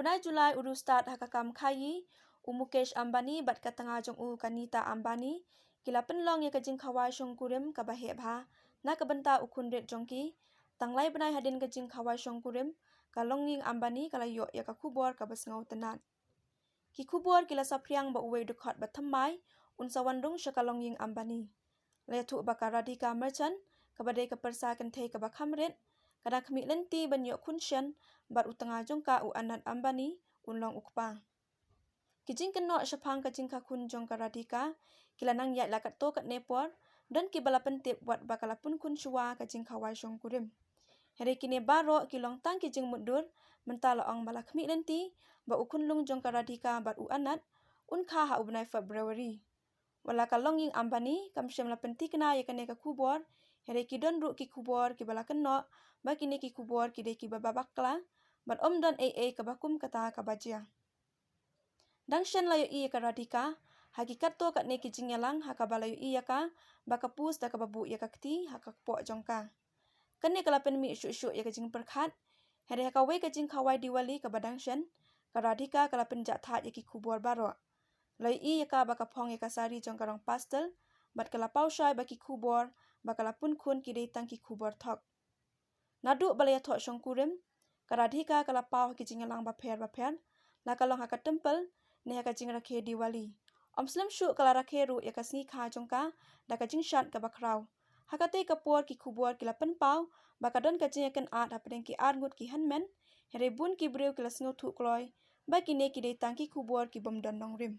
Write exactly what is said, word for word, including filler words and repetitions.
Lai July u riewstad ha ka kam khaii, u Mukesh Ambani bad ka tnga jong u ka Neeta Ambani ki la pynlong ïa ka jingkhawai shongkurim kaba heh bha na ka bynta u khun rit jong ki. Tang lai bnai hadien ka jingkhawai shongkurim, ka longïing Ambani ka la ïoh ïa ka khubor kaba sngewtynnad. Ki khubor ki la saphriang ba uwei u dkhot ba thymmai, un sa wan rung sha ka longïing Ambani. La ïathuh ba ka Radhika Merchant, kaba dei ka pyrsa kynthei kaba kham rit, ka dang khmih lynti ban ïoh khun shen bad u tnga jong ka u Anant Ambani, un long u kpa. Ki jingkynnoh shaphang ka jingkha khun jong ka Radhika ki la nang ïaid la katto katne por, don kiba la pyntip wat ba ka la pun khun shuwa ka jingkhawai shongkurim. Hynrei kine baroh ki long tang ki jingmutdur, mynta la ong ba la khmih lynti ba u khunlung jong ka Radhika bad u Anant un kha ha u bnai February. Wat la ka longïing Ambani kam shym la pynthikna ïa kane ka khubor, hynrei ki don ruh ki khubor kiba la kynnoh ba kine ki khubor ki dei kiba bakla bad ym don ei ei kaba kum kata kaba jia. Dang shen la ïohi ïa ka Radhika ha ki katto katne ki jingïalang ha kaba la ïohi ïa ka ba ka pus da kaba buh ïa ka kti ha ka kpoh jong ka. Kane ka la pynmih shuh shuh ïa ka jingpyrkhat. Hynrei ha kawei ka jingkhawai Diwali kaba dang shen, ka Radhika ka la pynjah thait ïa ki khubor baroh. La ïohi ïa ka ba ka phong ïa ka sari jong ka rong pastel bad ka la paw shai ba ki khubor ba ka la pun khun ki dei tang ki khubor thok. Naduh ba la ïathoh shongkurim, ka Radhika ka la paw ha ki jingïalang bapher bapher, la ka long ha ka temple ne ha ka jingrakhe Diwali. Ym slem shuh ka la rakhe ruh ïa ka sngi kha jong ka da ka jingshad kaba khraw. Ha katei ka por ki khubor ki la pynpaw ba ka don ka jingïakynad hapdeng ki arngut ki hynmen, hynrei bun ki briew ki la sngewthuh kloi ba kine ki dei tang ki khubor ki bym don nongrim.